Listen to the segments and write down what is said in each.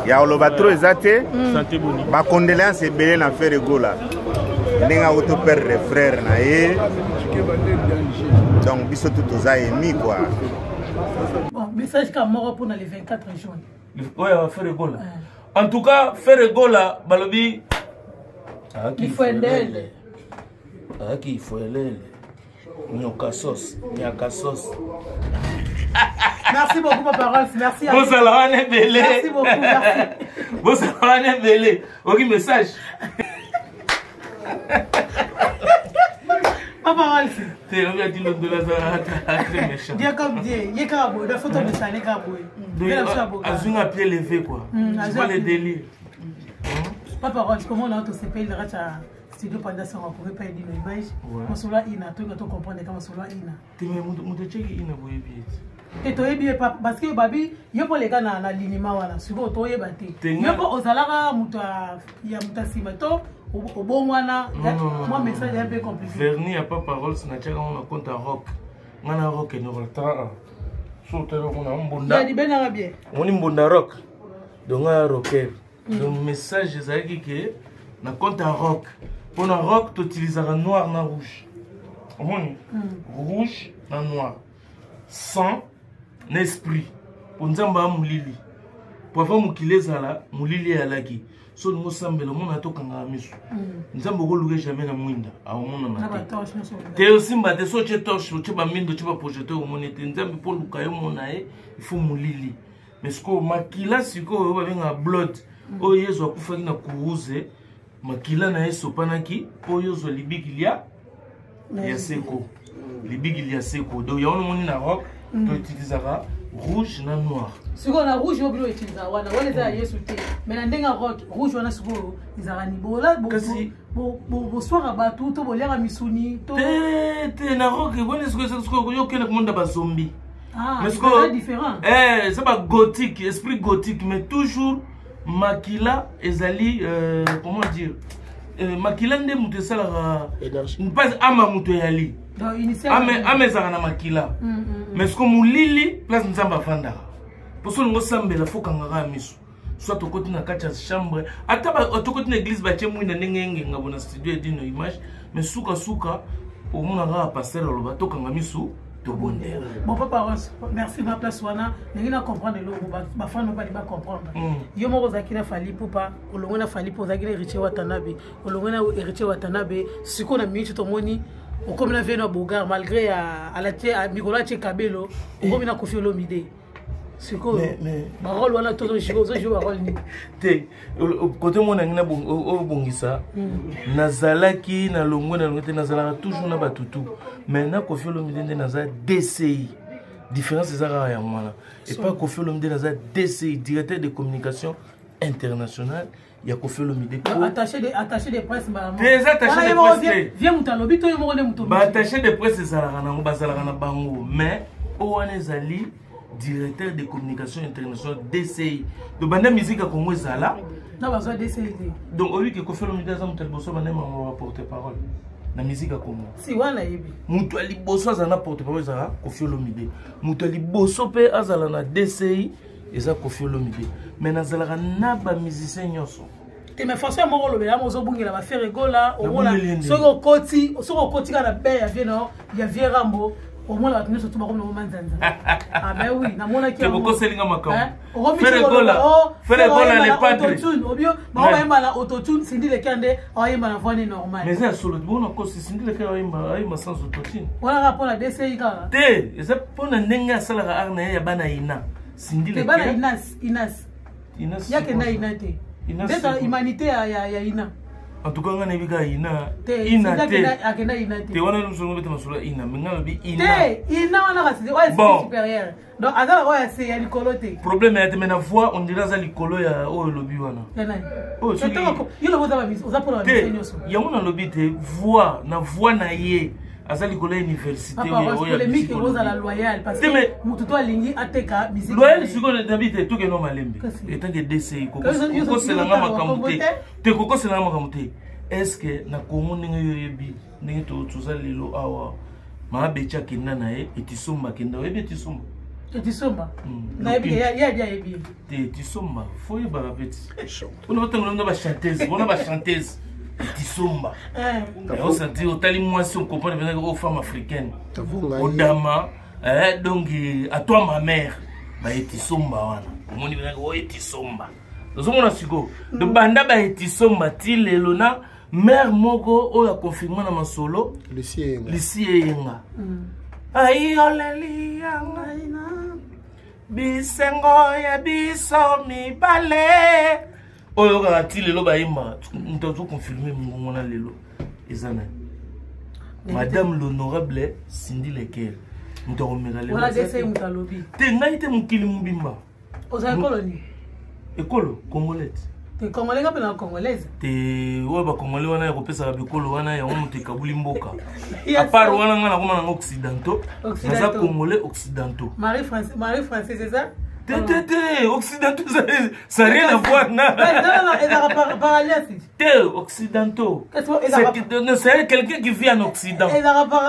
Ya koloba trop eza te. Ba condoléances ebele na Ferre Gola. Ndenge auto perdre frère na ye. Donc biso tout toza émis quoi. Bon, message ka moko pour le 24 juin. Oyo Ferre Gola. En tout cas, Ferre Gola balobi Ifwendele. Aki ifwelele. Nyoka sauce, nyaka sauce. Merci beaucoup, papa Rolf. Merci. Bozala wana ebele. Merci beaucoup, merci. Bozala wana ebele. Oki message. Papa Rolf. Te obi ati londola azala très méchant. Dieu comme Dieu. Ye kaka boye, da photo mesane kaka boye. Azwi nga pied levé quoi. Tu vois le délire. Papa Rolf, comment on a tosepeli na kati ya studio panda sango akoki mpe edino image masolo ya ina toyoka to comprendre ka masolo ya ina te mais moto atiaki ina boyebi ete te toyebi ye parce que babi yo mpo oleka na linima wana sikoyo toyeba te yo mpo ozalaka moto ya moto ya nsima to obongwana mwa message ya mpe compliqué verni ya papa rolls natiaka ngo na compte ya rock nga na rock enorata so otali omona mbonda libenaka bien omoni mbonda rock donc nga ya rocker Mm. Donc message ezalaki ke na compte ya rock mpo na rock toutilisaka noir na rouge omoni mm. rouge na noir sang na esprit mpo nzambe ya molili mpo avant mokili ezala molili eyalaki so olingi osambela omona tokangaka miso mm. nzambe okoluka jamais na mwinda aomonana te te osimba te so otie torche otie bamindo otie baprojecteur omoni te nzambe mpo oluka ye omona ye il faut molili mais sikoyo makila sikoyo oyo babengaka blood oyo yezu akufaki na kuruze makila na ye esopanaki mpo oyo ozwa libiki lia ya seko libiki lia seko donc yango nomoni na rock mm. toutilisaka rouge na noir sikoyo na rouge oyo bino utilisaka wana wana eza ya yesu te mais na ndenge ya rock rouge wana sikoyo ezalaka nibola kasi boswaka bato to boliaka misuni to te te na rock wana sikoyo yo okende komonda bazombi ah, mais sikoyo différent eh eza ba gothique esprit gothique mais toujours makila ezali euh, comment dire euh, makila nde moto esalaka mpasi ama moto eyali ame ezalaka na makila mm, mm, mm. mais siko molili place nzambe afandaka mposo olingo osambela fo kangaka ya miso soit okoti na kati ya chambre ata tokoti na église batie mwinda ndenge engenga bo na studio edino image mais sukasuka omona kaka pasteur aloba tokanga misu tobondela bon papa Rose merci na place wana ndenge na comprendre eloko bafani bali bacomprendre mm. yo moko ozalaki na Fally Ipupa olongwe na Fally Ipupa ozalaki na Héritier Watanabe olongwe na Héritier Watanabe sikoyo na minute tomoni okomi na veno ya Bogar malgré alatie mikolo atie kabelo okomi na Koffi Olomide sikoyo barole wana tozojoue ozojoue barole nini te kote mona ngai obongisa hmm. nazalaki na longwe na longwe te nazalaka toujours na batutu mais na kofi olomide nde naza dci différence eza kaka yango wana epai kofi olomide naza dci directeur de communication internationale ya Koffi Olomide attaché de attaché de presse mbala moko te eza attaché de presse te vieux moto alobi to yo moko nde moto ba attaché de presse ezalaka nango bazalaka na bango mais oyo wana ezali directeur de communication internationale DCI donc banda musique ya Congo ezala na bazwa DCI te donc oyebi ke Koffi Olomide aza moto ya liboso banda mambo ya porte parole na musique ya Congo si wana yebi moto ya liboso azala na porte parole ezala Koffi Olomide moto ya liboso mpe azala na DCI eza Koffi Olomide mais nazalaka na ba musicien nyonso te mais façon ya moko olobela yango ozobungela ba Ferre Gola omona soki okoti soki okoti kaka na be ya vie na ya vie Rambo omona bato nyonso tu bakomi nango manzanza ah ben oui namonaki bokoseli nga makambo Ferre Gola oh, Ferre Gola le padre obio bango bayemba na autotune Cindy Leke nde ayemba na voix ne normale mais eza ya solo bona kosi Cindy Leke ayemba ayemba sans autotune wana kaka mpona DCI kaka te eza mpona ndenge asalaka art na ye ya bana ina Cindy Leke bana inas inas inas yakenda ina te ndeta humanité ya ya ina en tout cas nga nayebi kaka ina te ina te akenda ina te te wana lusongo bete masolo ya ina me nga nalobi ina te ina wana kasi oyo bon. supérieur donc aza na oyo ya se ya likolo te problème ya te mais na voix on dirait aza likolo ya oyo olobi wana yo lobi oza mpona te yango nalobi te voix na voix na ye aza likolo ya université polémique ekozala loyal parce que motu to alingi ateka musique loyal sikoyo nabi te tokende malembe etanke dci kokoselanga makambo te te kokoselanga makambo te est ce que na kongo ndenge yo oyebi ndenge toza lelo awa maa beti akenda na ye etisomba akenda oyebi etisomba. Etisomba nayebi ye adi ayebi te. Etisomba fo oyebaka mpe ti mpona batangola na bachanteuse, mpona bachanteuse Etisomba osanti otali mwasi, ocomprendre mpenza o femme africaine odama. Donc à toi ma mère, baetisomba wana omoni mpenza o etisomba. Ozomona sikoyo, donc banda baetisomba ti lelo na mare moko oyo aconfirme na masolo. Lisi Eyenga ayoleli yanga bisengo ya biso mibale oyo kaka ti lelo bayemba. Moto azoconfirme mongongo na lelo eza nani? Madame l'honorable Cindy Leker. Moto akomeka lelo te, ngai te, mokili mobimba. Oza ekolo nini? Ekolo congolais. Te, congolais, nga mpe na congolaise. Te, oyo bacongolais wana ya kopesaka bikolo wana, yango moto ekabuli mboka. À part wana, nga nakoma nango occidentaux, naza congolais occidentaux. Marie Française eza? Te, te, te, occidentaux, ça rien à voir na Ezalaka par alliance. Te, occidentaux, c'est quelqu'un qui vit en Occident. Ezalaka par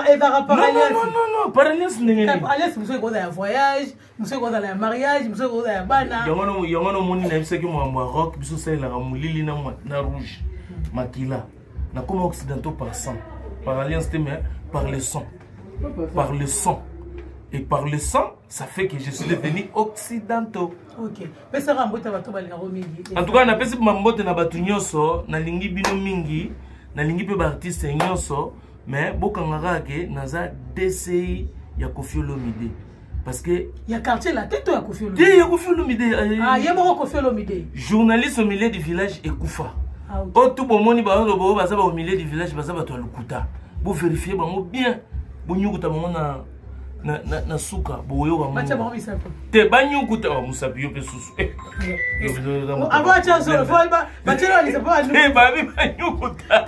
alliance. Non, non, non, par alliance ndenge nini? Alliance mosusu ekozala ya voyage, mosusu ekozala ya mariage, mosusu ekozala ya bana. Yango wana omoni nayebisaki makambo ya rock. Biso osalelaka molili na rouge, makila. Nakoma occidentaux par sang, par alliance te, mais par le sang, par le sang et par le sang, ça fait que je suis devenu occidentaux. Ok, pesaka mbote bato balingako mingi. En tout cas, napesi mbote na bato nyonso nalingi bino mingi, nalingi mpe baartiste nyonso, mais bokanga kaka ke naza DCI ya Koffi Olomide parce que Ya Quartier Latin to ya Koffi Olomide? Te, ya Koffi Olomide. Ah, ye moko Koffi Olomide. Journaliste au milieu du village ekufa. Ah, okay. Oyo tu bomoni baoloba oyo baza ba au milieu du village, baza bato ya lokuta. Boverifie bango bien, bonyukuta bango na suka, boyoka te banyukuta mosapi yo mpe susu. Babi banyukuta,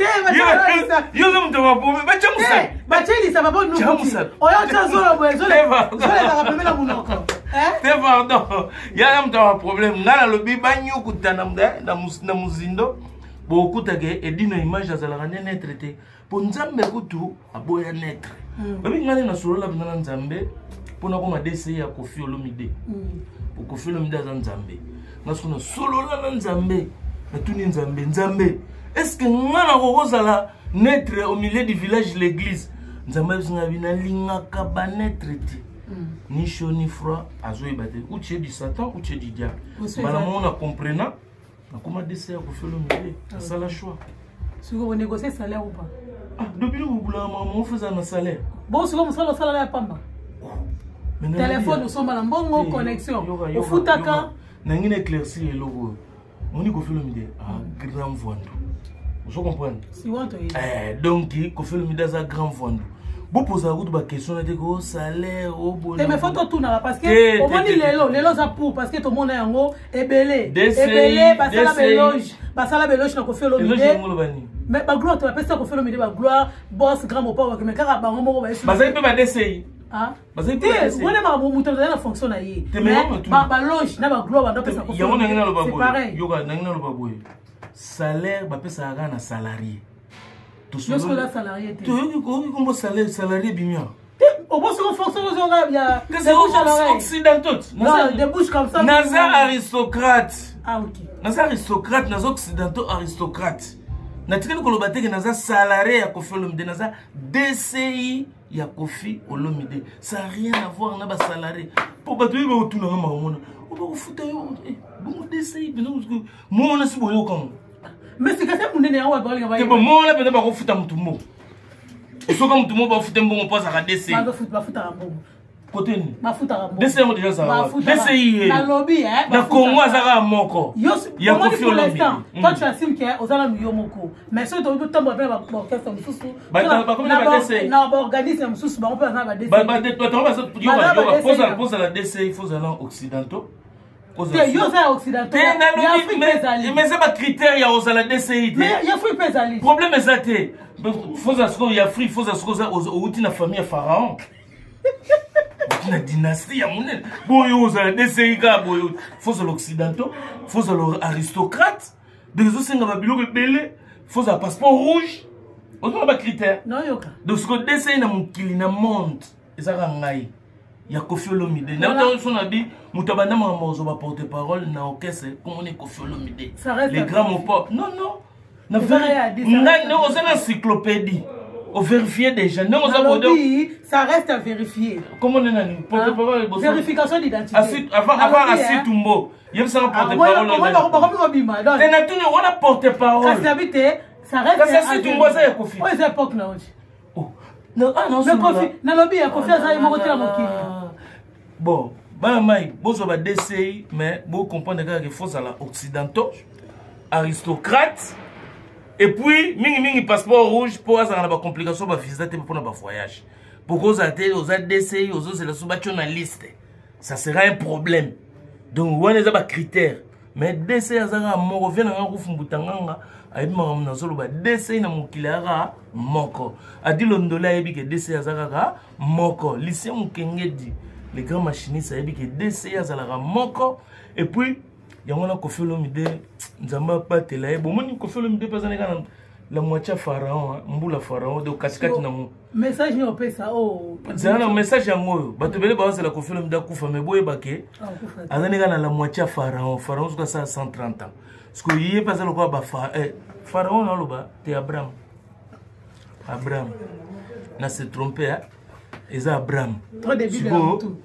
yo oza moto mabomi, batya mosapi. Batielisa papa nukuti oyo tia zolo boye, zolo ezalaka pembe na monoko. Te, pardon, ya moto ya problème. Ngai nalobi banyukuta na mozindo, bokutaka edino image azalaka nde neutre te, mpo Nzambe kutu aboya neutre. Babi ngai nde nasolola mpenza na Nzambe mpona koma DCI ya Koffi Olomide. Po Koffi Olomide aza Nzambe. Nga soki nasolola na Nzambe, natuni Nzambe: Nzambe, est ce que nga nakokozala neutre au milieu du village, l'église? Nzambe ayebisi nga bi nalingaka baneutre te, ni chaud ni froid. Azoyeba te ou tu es du Satan ou tu es du diable. Mbala moko na comprena, nakoma DCI ya Koffi Olomide, asala choix. Sikoyo bonégocie salaire ou pas? Ah, dobili kobulaka makambo ofeza na salaire. Bon, sikoyo mosala osala ya pamba, telefone osomba na mbongo, connexion ofutaka. Nangi na éclaircir eloko oyo. Moni, Koffi Olomide a grand voando, ozo comprendre? Eh, donc Koffi Olomide aza grand voando. Bopozaka kutu baquestion na te ko salaire. Te, mais faut totunaka parce que omoni lelo, lelo oza pour, parce que tomona yango ebele ebele, basala baéloge, basala baéloge na Koffi Olomide, mais bagloire te bapesa Koffi Olomide, bagloire boss grand mopa bakeme kaka bango moko. Bazali mpe baDCI. Te, wana makambo moto azali na fonction na ye, baloge na bagloire bando apesa. Yango nangi naloba boye, yoka, nangi naloba boye: salaire bapesaka kaka na salarié. Toyoki kombo salaire, salarié bimia. Obosiko fonction ozonga ya occidentaux. Des bouches comme ça. Naza aristocrate. Ah, ok. Naza aristocrate, naza occidentaux aristocrate. Natikali koloba teke naza salarié ya Koffi Olomide, naza DCI ya Koffi Olomide. Ça a rien à voir na basalarié, mpo bato oyo bakotunanga makamona obakofuta yo bongo DCI mona si boyokango. Mais sikase monene yango balinga. Te, mona mpenza bakofuta motu moko, osoka motu moko bafuta mbongo mpo azalaka DC. Bafutaka mbongo. Kote nini? Bafutaka mbongo. DC yango deja azalaka DCI ye. Nalobi. Na Congo azalaka moko. Ya Koffi Olomide. Toi, tu assumes ke oza nanu yo moko, mais soki tokoki totambola mpe na baorchestre mosusu, na baorganisme mosusu, bango mpe baza na baDCI. Pozala DCI, fozala occidentaux. Te, yo oza ya occidental. Mais eza bacritère ya ozala DCI te. Ya Afrique mpe ezali. Problème eza te. Foza sikoyo ya Afrique, foza sikoyo outi na famille ya Pharaon, outi na dynastie ya monene boye, ozala DCI kaka boye. Fozala occidentaux, fozala aristocrate, donc ezosenga babiloko ebele, fozala passeport rouge, ozona bacritère. Nayoka. Donc sikoyo DCI na mokili, na monde, ezaka ngai. Ya Koffi Olomide. Na so na bi moto abanda makambo kozwa ba porte parole na orchestre komona Koffi Olomide. Les grands mopo. Non non. Na ngai ndenge oza na encyclopédie. Ovérifie déjà ndenge oza bodo. Ça reste à vérifier. Comment on nani porte parole boso. Vérification d'identité. Avant avant Asitumbo. Yebisaka porte parole. Bakomi kobima. Te na tuni wana porte parole. Kasi habite ça reste. Kasi Asitumbo aza ya Koffi. Oyo eza époque na oji. Oh. Kofi nalobi ya Kofi aza ye moko te na mokili. Bon, bana mai bozwa ba DCI mais bocomprendre kaka ke fozala occidentaux, aristocrate et puis mingimingi passeport rouge mpo azala na bacomplication bavisa te mpona bavoyage. Poko ozala te oza DCI ozozela so batio na liste, ça sera un problème. Donc wana eza bacritère. Mais DCI aza kaka moko. Vie nanga kufu mbutanganga ayebi makambo nazoloba. DCI na mokili kaka moko. Adi Londole ayebi ke DCI aza kaka moko. Lucien Mokengedi, le grand machiniste, ayebi ke DCI azalaka moko. Et puis yango na Koffi Olomide, Nzambe abatela ye. Bomoni Koffi Olomide mpe aza kaka na la moitié ya pharaon, mbula pharaon, donc katikati nango. Message nini opesa? Oh, zala na message yango oyo bato ebele bazela Koffi Olomide akufa, mais boyeba ke aza ndenge na la moitié ya pharaon. Pharaon soki asala 130 ans, parce que ye mpe aza lokola ba pharaon. Naloba te Abraham, Abraham na se trompe, eza Abraham. Sikoyo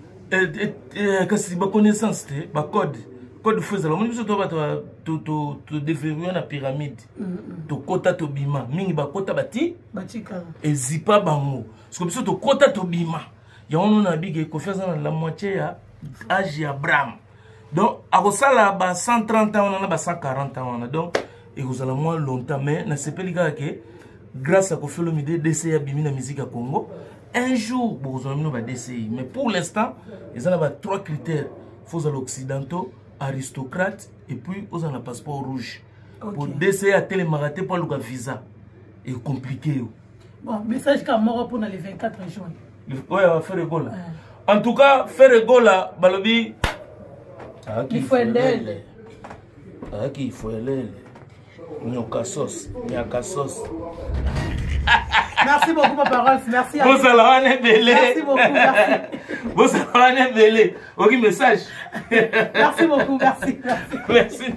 kasi baconnaissance te, bacode code fo ezala. Omoni biso to bato todeverrouille na pyramide, tokota tobima mingi, bakota bati ezipa bango. Parce biso tokota tobima yango no na bige. Koffi aza na la moitié ya age ya Abraham, donc akosala ba 130 ans wana na ba 140 ans wana, donc ekozala mwa longtemps. Mais nasepeli kaka ke grâce à Koffi Olomide, DCI abimi na musique ya Congo. Un jour bokozala bino ba DCI, mais pour l'instant eza na ba trois critères: faut ozala occidentaux, aristocrate et puis ozala na passeport rouge. Po DCI atelemaka te mpo aluka visa, ecompliqué yo. Bon, message ka moko mpona le 24 juin. Oyo Ferre Gola, en tout cas Ferre Gola balobi Ifwendele. Ayaki ifwelele nyoka sauce, nyaka sauce. Merci beaucoup, Papa Rolf. Merci. Bozala wana ebele. Merci beaucoup, merci. Bozala wana ebele. Oki message. Merci beaucoup, merci. Merci.